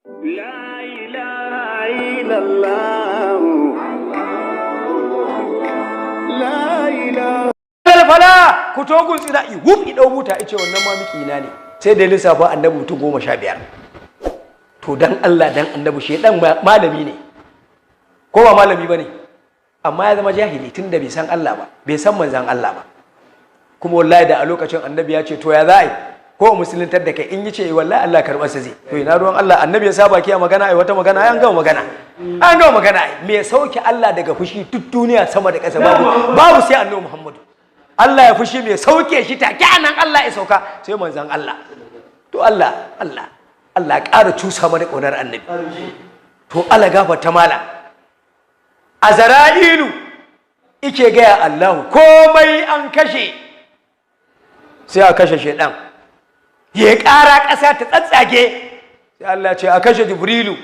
لا إله إلا الله لا إله Fala ku togun tsira i wuf i dau buta ice wannan ma miki ina ne. Sai da lissafa annabi mutum 15. To dan Allah dan annabi, shedan malami ne ko ba malami bane? Amma ya zama jahili tunda bai san Allah ba, bai san manzan Allah ba. Kuma wallahi da a lokacin annabi ya ce, "To ya za a yi ko musuluntar da kai?" In yi ce, "Wallahi Allah karɓar sa zai." To ina ruwan Allah? Annabi ya saba kiya magana ai wata magana, ai an gama magana, an gama magana. Ai me sauke Allah daga fushi duk duniya sama da ƙasa babu, babu sai annabi Muhammadu. Allah ya fushi, mai sauke shi take anan Allah ya sauka, sai manzon Allah. To Allah, Allah, Allah ya ƙara cusa mana ƙaunar annabi. To Allah gafarta mala, Azra'ilu ike gaya Allahu komai an kashe, sai a kashe shedan. Ya ƙara ƙasa ta tsatsage. Sai Allah ce a kashe Jibrilu.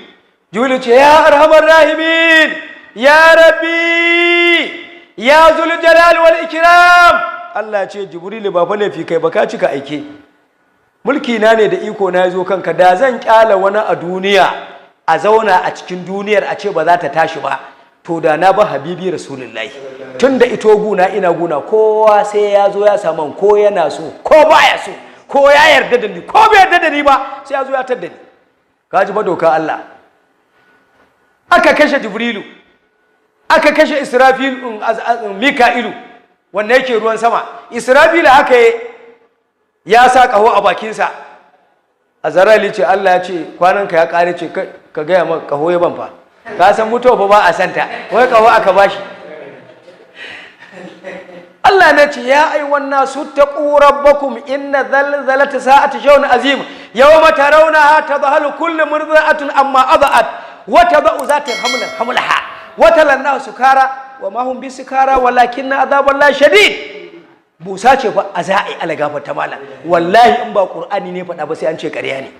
Jibrilu ce, "Ya arhamar rahimin, ya rabbi, ya zul jalal wal ikram." Allah ce, "Jibrilu, ba fa laifi kai ba, ka cika aike. Mulki na ne da iko na yazo kanka. Da zan kyala wani a duniya a zauna a cikin duniyar a ce ba za ta tashi ba, to da na ba habibi rasulullahi. Tunda ito guna ina guna, kowa sai ya zo ya samu, ko yana so ko baya so, ko ya yarda da ni ko bai yarda da ni ba, sai ya zo ya tadda ni." Ka ji ba doka Allah. Aka kashe Jibrilu, aka kashe Israfil, Mika'ilu wanda yake ruwan sama. Israfil haka ya sa kaho a bakinsa. Azra'ilu ce, "Allah ya ce kwananka ya kare." Ce, "Ka gaya maka kaho ya ban fa, ka san mutuwa fa ba a santa." Wai kaho aka bashi. Allah ne ce, "Ya ayyuhan nasu taqu rabbakum, inna zalzalata sa'ati shay'un azim, yawma tarawnaha tadhalu kullu murdi'atin amma arda'at wa tada'u zati hamlin hamlaha wa taran nasu sukara wa ma hum bisukara walakinna adhaballahi shadid." Busa ce fa a za'i. Ala gafarta malam, wallahi in ba Qur'ani ne faɗa ba, sai an ce ƙarya ne.